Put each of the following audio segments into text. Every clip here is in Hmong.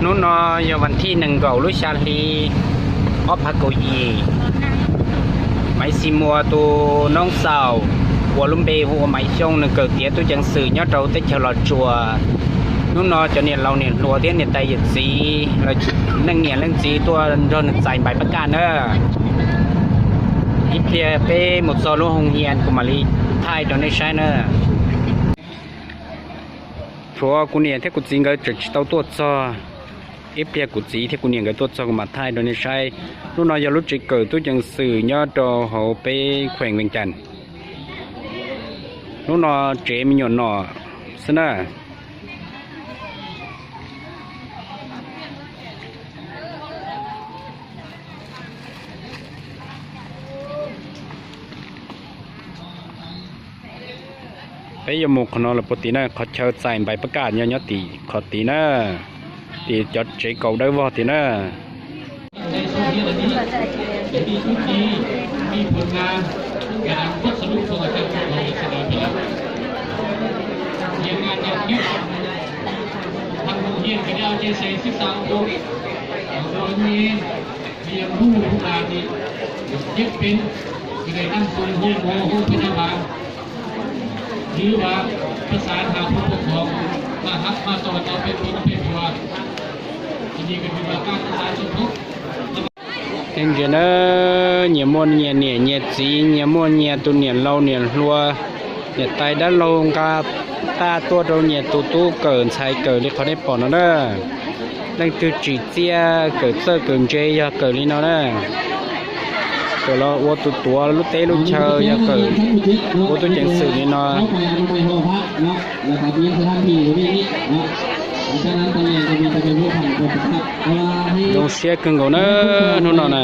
Hnub no yog vas thib nees nkaum lub xya hli ob phav kaum yim. Maiv Xis Muas tus noob xaus uas lub npe hu ua Maiv Xyooj, nws kawm tiav tub ceev xwm nyob rau teb chaws Los Tsuas. Hnub no cov niam laus niam hluas thiab niam tais yawm txiv, leej niam leej txiv tuaj nrog nws txais npais pab kaj na. Ib pliag peb mus txog lub hoo hias kuv mam li thaij rau nej saib na. Tshuav kuv niam thiab kuv txiv nkawd tseem tsis tau tuaj txog. Ib pliag kuv txiv thiab kuv niam nkawd tuaj txog kuv mam thaij rau nej saib. Lub no yog lub tsev kawm tub ceev xwm nyob rau hauv peb khueem Vees Cas. Lub no tsev me nyuam nom xwb na. Peb yuav mus qhov no los puag tim na, qhov chaw txais npais pab kaj nyob nyob tim qhov tid na, tim cov tsev kaum dawb vog tid na. Tej ntsia na, nyias muaj nyias niam nyias txiv, nyias muaj nyias tus niam laus niam hluas, niam tais dab laug nqa paj tuaj rau nyias tus tub kawm ntxhais kawm li qhov nej pom no na. Leej twg tsim txiaj kawm txawj kawm ntse yog kawm li no na. Kawm los ua tus tuav lub teb lub chaw yog kawm ua tub ceev xwm li no. Zoo siab kawg nkaus na, hnub no na.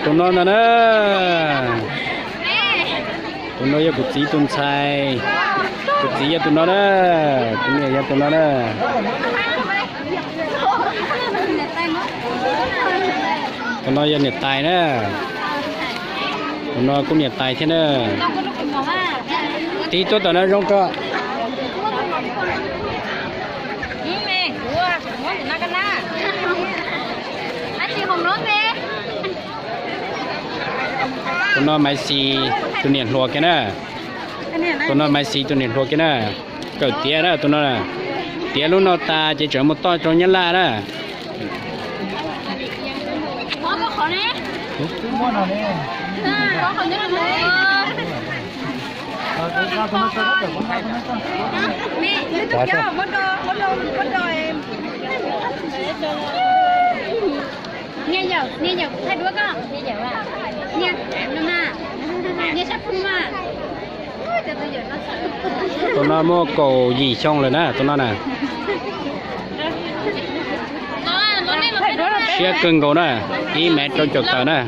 Tus no ntag na. Tus no yog kuv txiv tus ntxhais. Kuv txiv yog tus no na. Kuv niam yog tus no na. Tus no yog niam tais na. Tus no kuj niam tais thiab na. Tib tuaj tom no zoo kawg. Tus no Maiv Xis tus niam hluas kiag na. Tus no Maiv Xis tus niam hluas kiag na. Kawm tiav na tus no. Tiav lub no tas ces tseem mus toj rau Nyab Laj na. Tus no muaj kaum yim xyoo lawm na tus no na. Siab kawg nkaus na, ib mev rau caum tawm na.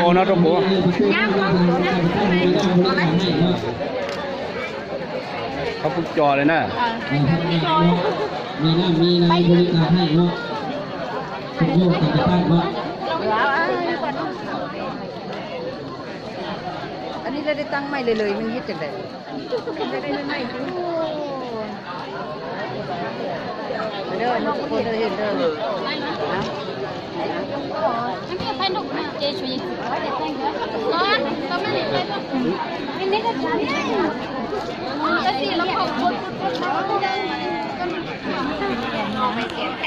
Ua no rau kuv. Qhov kuv cos li na.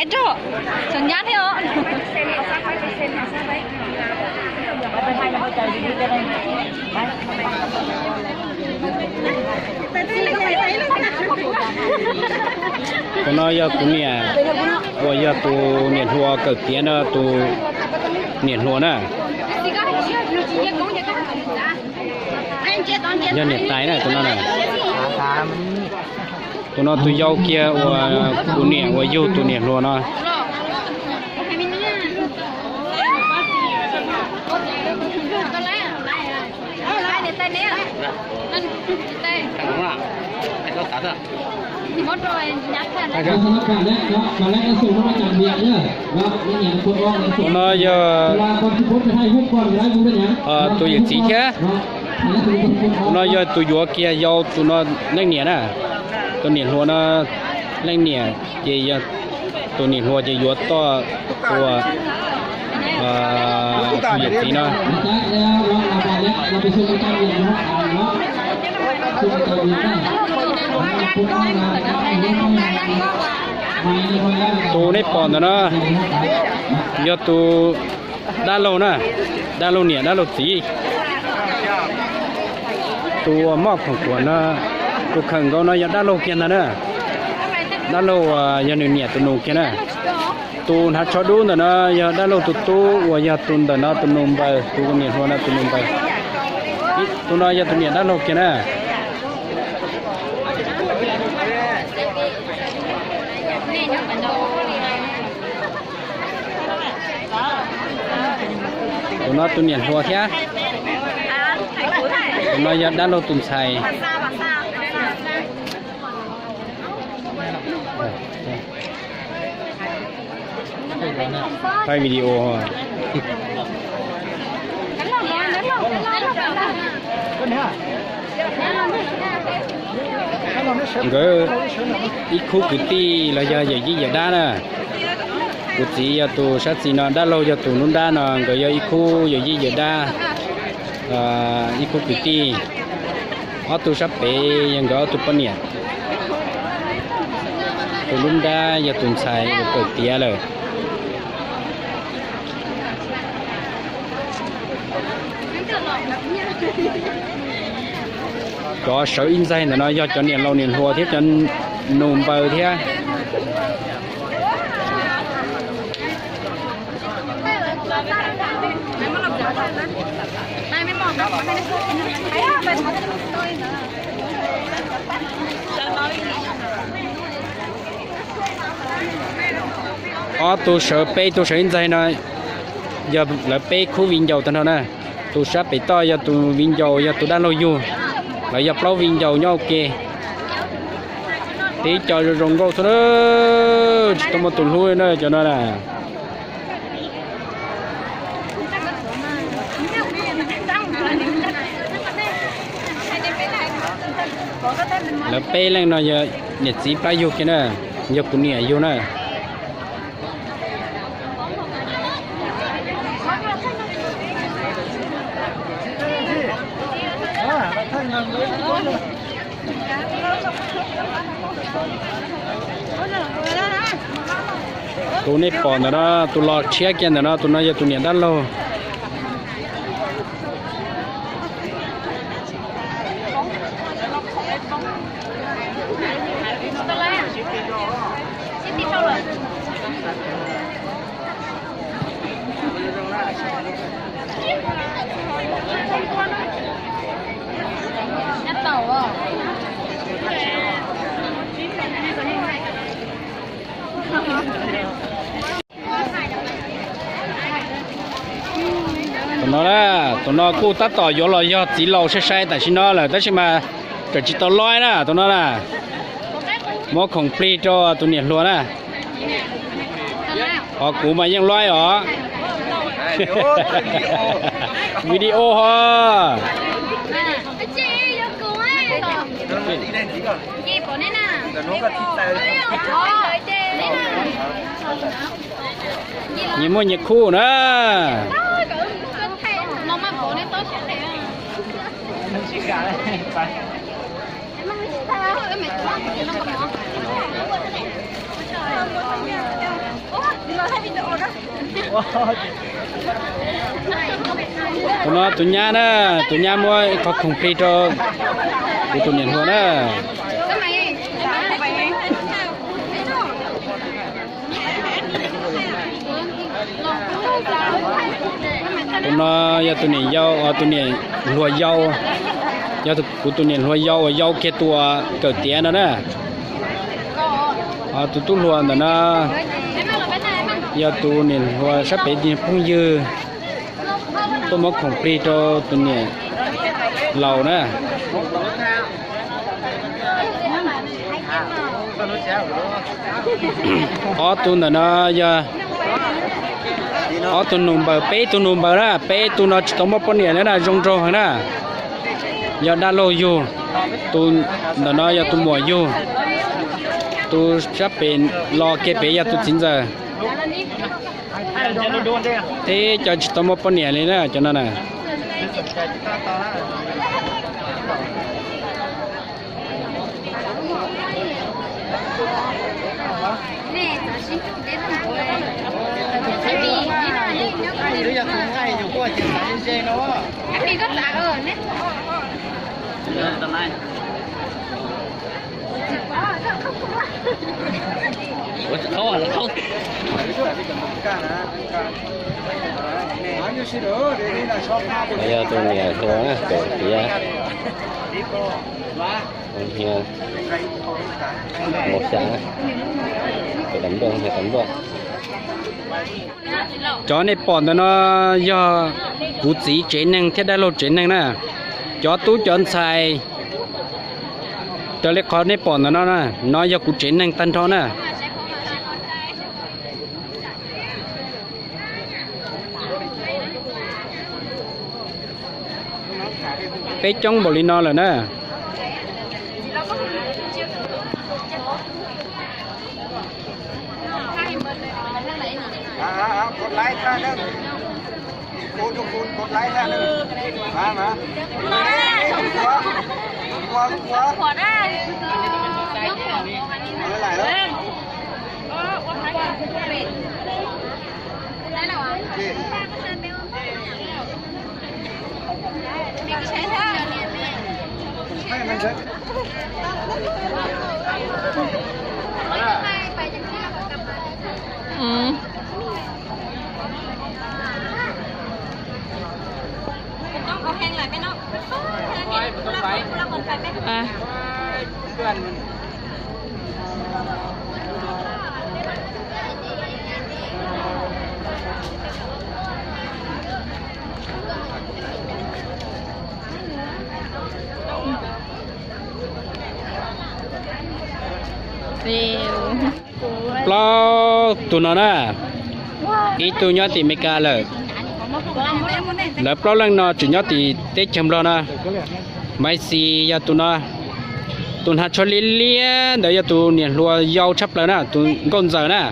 Es rau, txom nyab thiab os. Tus no yog kuv niam, uas yog tus niam hluas kawm tiav no tus niam hluas na. Yog niam tais na tus no na. Tus no tus yau kiag uas kuv niam uas yug tus niam hluas no. Tus no yog tus yawm txiv thiab. Tus no yog tus yuav kiag yau tus no leej niam na. Tus niam hluas no leej niam ces yog tus niam hluas ces yuav toj ua tus yawm txiv no. Tus nej pom ntawm no yog tus dab laug na, dab laug niam dab laug txiv. Tus uas moj khoom kuam no, tus khawm nkaus no yog dab laug kiag ntag na. Dab laug uas yog nws niam tus nus kiag na. Tus hnav tsho dub ntawm no yog dab laug tus tub uas yog tus ntawm no tus nus npaws, tus niam hluas no tus nus npaws. Tus no yog tus niam dab laug kiag na. Tus no tus niam hluas thiab. Tus no yog dab laug tus ntxhais. Thaij video. Nkawd ib khub kwv tij los yog yawm yij yawm dab na. Kuv txiv yog tus sab txis no, dab laug yog tus nruab nrab no, nkawd yog ib khub yawm yij yawm dab, ib khub kwv tij. Ob tug sab pem yog nkawd ob tug poj niam. Tus nruab nrab yog tus ntxhais uas kawm tiav lawm. Cov sawv ib ntxaig ntawm no yog cov niam laus niam hluas thiab cov nus npaws thiab. Ob tug sawv, peb tug sawv ib ntxaig no yog lawv peb khub viv ncaus tag nrho na. Tus sab pem toj yog tus viv ncaus, yog tus dab laug yug. Lawv yog plaub viv ncaus nyob ua ke. Tib co zoo zoo nkauj xwb na, tsis tau muaj tus hlub na cov no na. Lawv peb leej no yog niam txiv plab yug kiag na, yog kuv niam yug na. Tus nej pom ntawm no, tus los tshiab kiag ntawm no, tus no yog tus niam dab laug. Tus no na, tus no kuj tab tom yuav los yog txiv laus sai sai tam sim no lawm tab sis mas tseem tsis tau loib na tus no na. Muab khoom plig rau tus niam hluas na. Ho kuv mas yeej loib os. Video ho. Nyias muaj nyias khub na. Tus no tus nyab na, tus nyab muab ib qho khoom plig rau kuv tus niam hluas na. Tus no yog tus niam yau, tus niam hluas yau. Yog kuv tus niam hluas yau uas yau kiag tus uas kawm tiav no na. Tus tub hluas ntawm no yog tus niam hluas sab pem phooj ywg tuaj muab khoom plig rau tus niam laus na. Ob tug ntawm no yog ob tug nus npaws, peb tug nus npaws na, peb tug no tsis tau muaj poj niam li na, zoo nraug heev na. Yog dab laug yug, tus ntawm no yog tus muam yug, tus sab pem los kiag pem yog tus txiv ntxawm. Teb cov tsis tau muaj poj niam li na cov no na. Yog tus niam hluas na, kawm tiav, mus xyav, kawm tam luaj, tam luaj. Cov nej pom ntawm no yog kuv txiv tsev neeg thiab dab laug tsev neeg na. Cov tub cov ntxhais raws li qhov nej pom ntawm no na, no yog kuv tsev neeg tag nrho na. Peb coob npaum li no lawm na. Plaub tug no na, ib tug nyob tim Amelikas lawm. Lawv plaub leej no tseem nyob tim teb chaws Nplog no. Maiv Xis yog tus no, tus hnav tsho liab liab ntawd yog tus niam hluas yau tshaj plaws na, tus nkauj ntxawm na.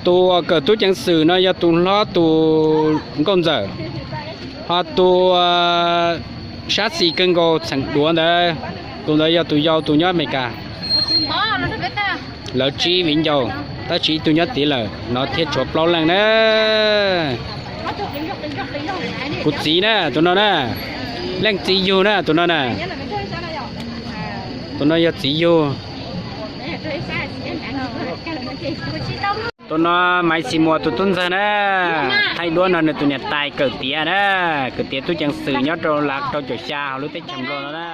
Tus uas kawm tub ceev xwm no yog tus hlob tus nkauj ntxawm. Ho tus sab xis kawg nkaus txheem duav ntawd, tus ntawd yog tus yau tus nyob Amelikas. Lawv tsib viv ncaus, tab sis ib tug nyob tid lawm no thiab, tshuav plaub leej na. Kuv txiv na, tus no na, leej txiv yug na, tus no na. Tus no yog txiv yug. Tus no Maiv Xis Muas tus tub ntxawg na, thaij duab no nws tus niam tais kawm tiav na, kawm tiav tub ceev xwm nyob rau lav rau caum xya hauv lub teb chaws Nplog no na.